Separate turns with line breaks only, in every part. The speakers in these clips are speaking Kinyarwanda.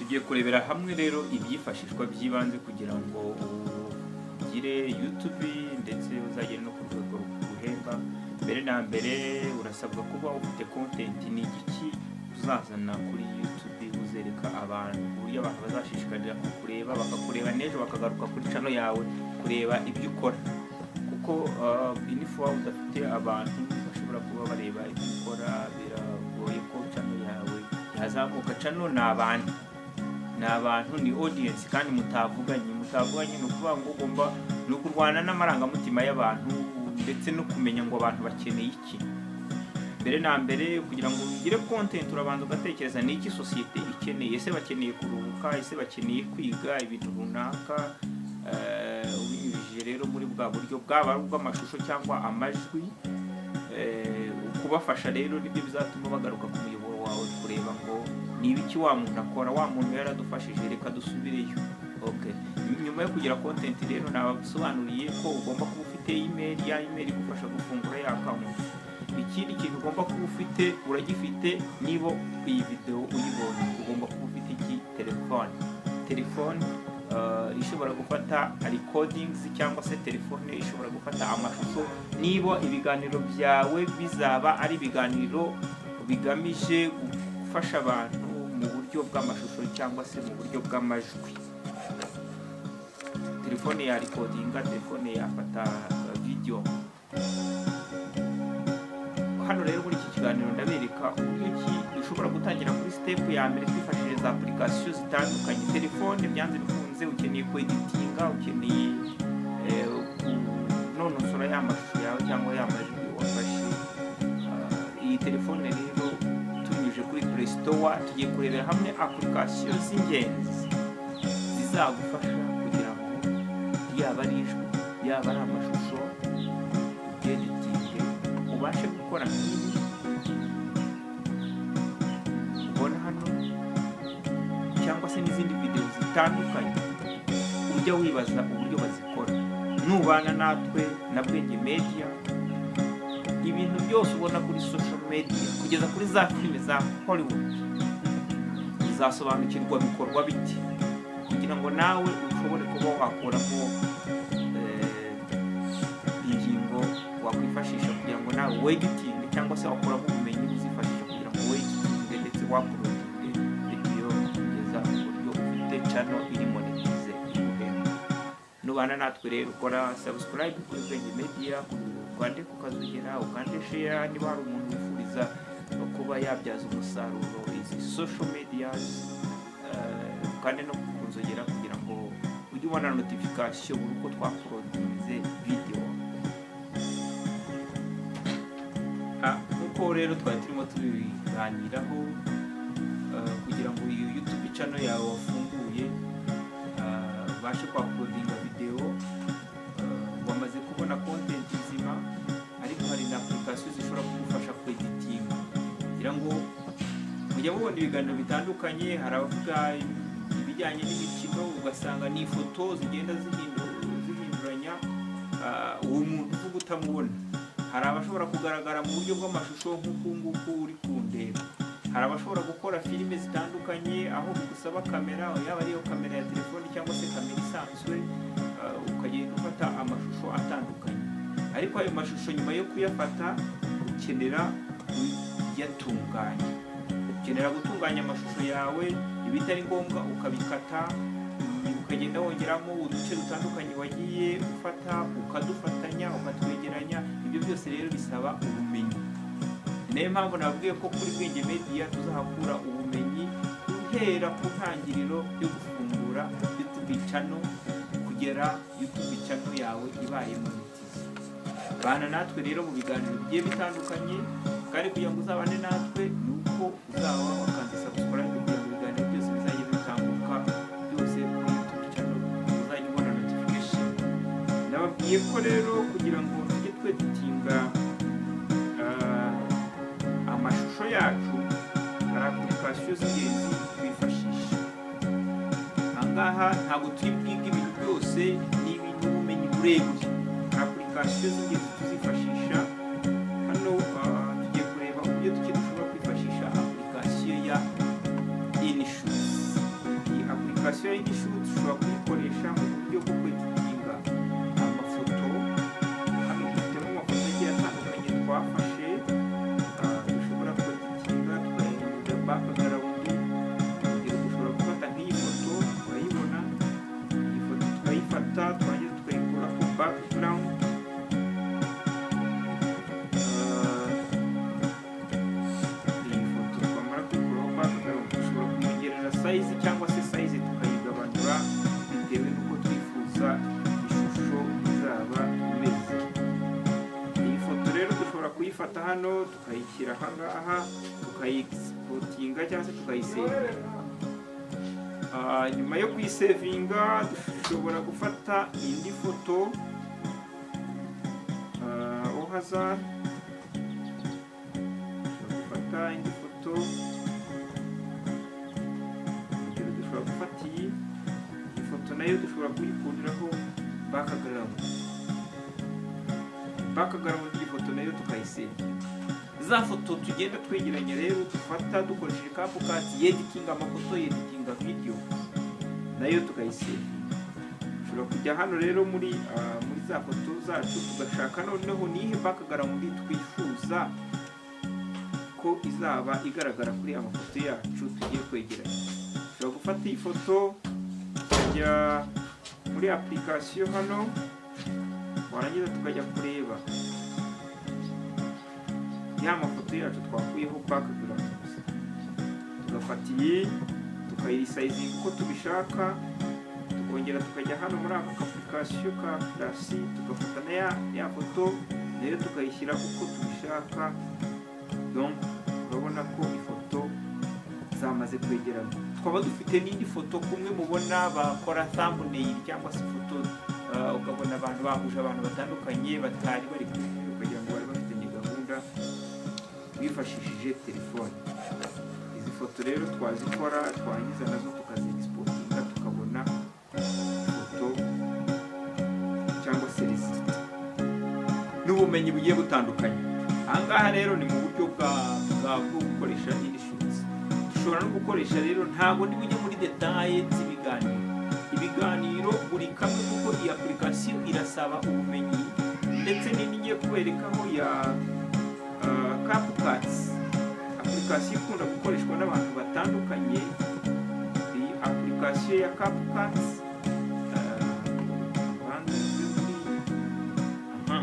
Tugiye kurebera hamwe rero ibyifashishwa by'ibanze kugira ngo ugire YouTube ndetse uzagere no ku rwego ruguhemba. Mbere na mbere urasabwa kuba ufite content. Ni igiki uzazana kuri YouTube uzereka abantu, ku buryo abantu bazashishikarira kukureba, bakakureba n'ejo bakagaruka kuri channel yawe kureba ibyo ukora? Kuko if waba udafite abantu bashobora kuba bareba ibyo ukora, biragoye ko channel yawe yazamuka. Channel ni abantu, ni abantu, ni audience, kandi mutavuganye. Ni ukuvuga ngo ugomba ni ukurwana n'amarangamutima y'abantu ndetse no kumenya ngo abantu bakeneye iki. Mbere na mbere, kugira ngo ugire content, urabanza ugatekereza: ni iki sosiyete ikeneye? Ese bakeneye kuruhuka? Ese bakeneye kwiga ibintu runaka? Ubinyujije rero muri bwa buryo, bwaba ari ubw'amashusho cyangwa amajwi, kubafasha rero nibyo bizatuma bagaruka ku muyoboro wawe kureba ngo ni ibiki wa muntu akora, wa muntu yaradufashije, reka dusubireyo. Okay. Nyuma yo kugira content rero, nabasobanuriye ko ugomba kuba ufite email, ya email igufasha gufungura ya account. Ikindi kintu ugomba kuba ufite, uragifite niba iyi video uyibonye, ugomba kuba ufite iki? Telefone. Telefone ishobora gufata recordings cyangwa se telefone ishobora gufata amashusho, niba ibiganiro byawe bizaba ari ibiganiro bigamije gufasha abantu mu buryo bw'amashusho cyangwa se mu buryo bw'amajwi. Telefone ya recordinga, telefone yafata video. Hano rero muri iki kiganiro ndabereka uburyo ki dushobora gutangira kuri step ya mbere twifashishije za application zitandukanye. Telefone, byanze bikunze ukeneye kweditinga, ukeneye kunonosora ya mashusho yawe cyangwa ya majwi wafashe. Iyi telefone rero, tunyuje kuri Play Store, tugiye kurebera hamwe application z'ingenzi zizagufasha kugira ngo yaba ari ijwi, yaba ari amashusho, ubyeditinge, ubashe gukora nk'ibi ubona hano cyangwa se n'izindi videwo zitandukanye ujya wibaza uburyo bazikora. Nubana natwe na Bwenge Media, ibintu byose ubona kuri social media kugeza kuri za filime za Hollywood, uzasobanukirwa bikorwa bite kugira ngo nawe ushobore kuba wakuramo ingingo wakwifashisha kugira ngo nawe weditinge, cyangwa se wakuramo ubumenyi uzifashisha kugira ngo weditinge ndetse wauploadinge video kugeza uburyo ufite channel iri monetize iguhemba. Nubana natwe rero, ukora subscribe kuri Bwenge Media, ukande ku kazogera, ukande share niba hari umuntu wifuriza kuba yabyaza umusaruro izi social medias, ukande no ku nzogera kugira ngo ujye ubona notification buri uko twauploadinze video. Nk'uko rero twari turimo tubiganiraho, kugira ngo iyo YouTube channel yawe wafunguye ubashe kwauploadinga video, wamaze kubona content nzima, ariko hari na application zishobora kugufasha kweditinga. Kugira ngo mujya mubona ibiganiro bitandukanye, hari abavuga ibijyanye n'imikino, ugasanga ni ifoto zigenda zihinduranya, uwo muntu uvuga utamubona. Hari abashobora kugaragara mu buryo bw'amashusho nk'uku nguku uri kundeba. Hari abashobora gukora filime zitandukanye aho bigusaba kamera, yaba ariyo kamera ya telefoni cyangwa se kamera isanzwe, ukagenda ufata amashusho atandukanye. Ariko ayo mashusho nyuma yo kuyafata ukenera kuyatunganya, ukenera gutunganya amashusho yawe, ibitari ngombwa ukabikata, ukagenda wongeramo uduce dutandukanye wagiye ufata, ukadufatanya, ukatwegeranya. Ibyo byose rero bisaba ubumenyi. Ni nayo mpamvu nababwiye ko kuri Bwenge Media tuzahakura ubumenyi guhera ku ntangiriro yo gufungura YouTube channel kugera YouTube channel yawe ibaye monetize. Bana natwe rero mu biganiro bigiye bitandukanye, kandi kugira ngo uzabane natwe ni uko uzaba wakanze subscribe kugira ngo ibiganiro byose bizajye bitambuka byose kuri YouTube channel, uzajya ubona notification. Nababwiye ko rero kugira ngo tujye tweditinga amashusho yacu, hari application z'ingenzi twifashisha. Ahangaha ntabwo turi bwige ibintu byose, ni ibintu ubumenyi burebure. Hari application z'ingenzi tuzifashisha hano. Tugiye kureba uburyo duke dushobora kwifashisha application ya InShot. Application ya InShot ushobora kuyikoresha mu buryo bwo kweditinga amafoto. Hano dufitemo amafoto agiye atandukanye twafashe, dushobora kweditinga tukayahindura background. Urugero, dushobora gufata nk'iyi foto, urayibona iyi foto, tukayifata twarangiza tukayikura ku background. Iyi foto twamara kuyikuraho background, dushobora kumwongerera size cyangwa se size tukayigabanura bitewe n'uko twifuza ishusho izaba imeze. Iyi foto rero dushobora kuyifata hano, tukayishyira aha ngaha, tukayiexportinga cyangwa se tukayisevinga. Nyuma yo kuyisevinga, dushobora gufata indi foto au hasard. Dushobora gufata indi foto, urugero dushobora gufata iyi foto, nayo dushobora kuyikuriraho background. Iyi foto nayo tukayisevinga. Za foto tugenda twegeranya rero, dufata dukoresheje CapCut, yeditinga amafoto, yeditinga video, nayo tukayisevinga. Ushobora kujya hano rero muri za foto zacu, tugashaka noneho nihe background twifuza ko izaba igaragara kuri amafoto yacu tugiye kwegeranya. Ushobora gufata iyi foto, tukajya muri application hano, warangiza tukajya kureba ya mafoto yacu twakuyeho background, tugafata iyi tukayiresizinga uko tubishaka, tukongera tukajya hano muri aka application ka plus, tugafata na ya foto nayo tukayishyira uko tubishaka. Donc urabona ko ifoto zamaze kwegerana. Twaba dufite n'indi foto, kumwe mubona bakora thumbnail cyangwa se ifoto, ukabona abantu bahuje abantu batandukanye batari bari kumwe, ukagira ngo bari bafitanye gahunda wifashishije telefone. Izi foto rero twazikora, twarangiza nazo tukaziexportinga, tukabona ifoto cyangwa se result n'ubumenyi bugiye butandukanye. Ahangaha rero ni mu buryo bwo gukoresha InShot. Dushobora no gukoresha rero, ntabwo ndi bujye muri détails z'ibiganiro, ibiganiro buri kamwe, kuko iyi application irasaba ubumenyi, ndetse n'indi ngiye kuberekaho ya CapCut, application ikunda gukoreshwa n'abantu batandukanye. Iyi application ya CapCut, banze aha,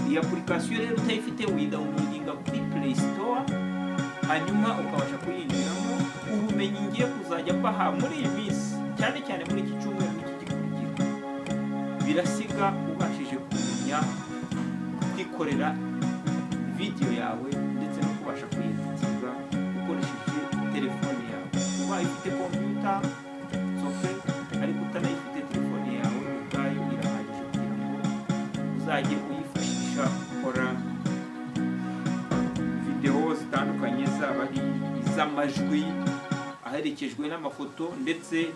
iyi application rero utayifite widownloadinga kuri Play Store, hanyuma ukabasha kuyinjiramo. Ubumenyi ngiye kuzajya mbaha muri iyi minsi, cyane cyane muri iki cyumweru n'iki gikurikira, birasiga ubashije kumenya kwikorera video yawe ndetse no kubasha kuyeditinga ukoresheje telefone yawe. Ubaye ufite computer, it's okay, ariko utanayifite, telefone yawe ubwayo irahagije kugira ngo uzajye uyifashisha gukora videwo zitandukanye, zaba ari iz'amajwi aherekejwe n'amafoto ndetse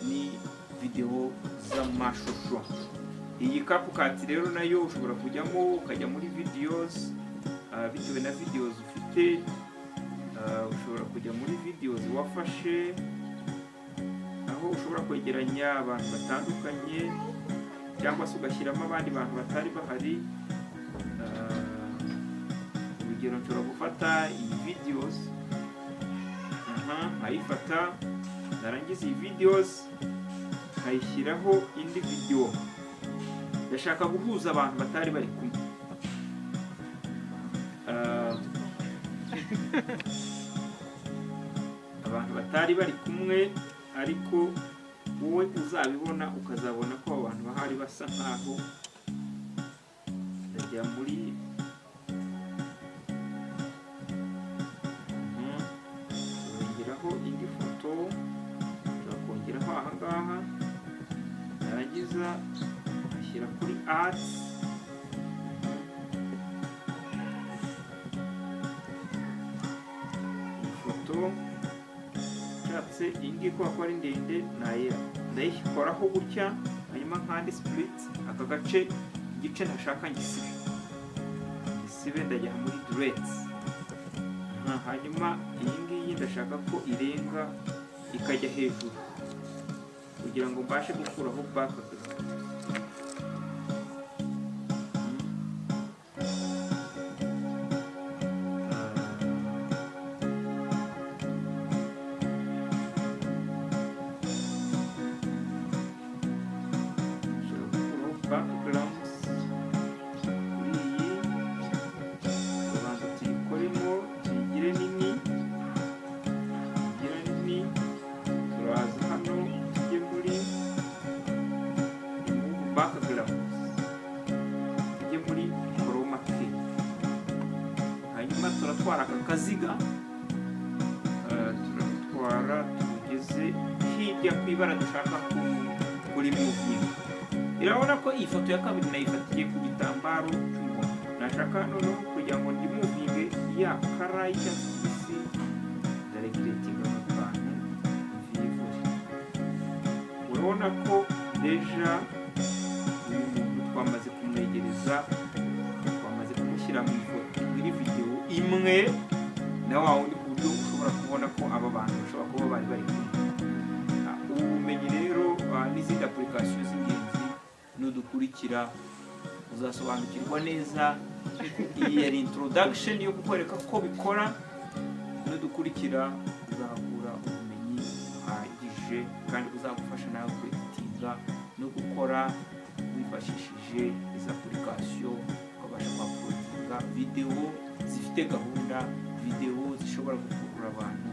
ni videwo z'amashusho. Iyi CapCut rero nayo ushobora kujyamo, ukajya muri videos, bitewe na videos ufite, ushobora kujya muri videos wafashe, aho ushobora kwegeranya abantu batandukanye cyangwa se ugashyiramo abandi bantu batari bahari. Urugero nshobora gufata iyi videos, aha nkayifata, narangiza iyi videos nkayishyiraho indi video. Ndashaka guhuza abantu batari bari kumwe. Abantu batari bari kumwe, ariko wowe uzabibona ukazabona ko abo bantu bahari basa nkaho. Ndajya muri kongeraho indi foto, nshobora kongeraho aha ngaha, narangiza ngashyira kuri add. Iyi foto nshatse iyi ngiyi kubera ko ari ndende nayera, ndayikoraho gutya, hanyuma nkande split, aka gace igice ntashaka ngisibe, ngisibe. Ndajya muri delete. Hanyuma iyi ngiyi ndashaka ko irenga ikajya hejuru. Kugira ngo mbashe gukuraho background, nshobora gukuraho backgrounds kuri iyi. Tubanza tuyikoremo, tuyigire nini, tuyigire nini. Turaza hano, tujye muri remove background, tujye muri chroma key. Hanyuma turatwara aka kaziga, turabitwara tugeze hirya ku ibara dushaka kuri muvinga. Urabona ko iyi foto ya kabiri nayifatiye ku gitambaro cy'umuhondo. Nashaka noneho kugira ngo ndimuvinge ya color y'icyatsi kibisi, ndarecreatinga aka kantu mvivure. Urabona ko déjà uyu muntu twamaze kumwegereza, twamaze kumushyira mu ifoto, muri videwo imwe na wa wundi, ku buryo ushobora kubona ko aba bantu bashobora kuba bari bari kumwe. Ubu bumenyi rero, n'izindi application z'ingenzi, nudukurikira uzasobanukirwa neza. Iyi yari introduction yo kukwereka ko bikora. Nudukurikira uzahakura ubumenyi buhagije kandi buzagufasha nawe kweditinga no gukora wifashishije izi application, ukabasha kuuploadinga videwo zifite gahunda, videwo zishobora gukurura abantu.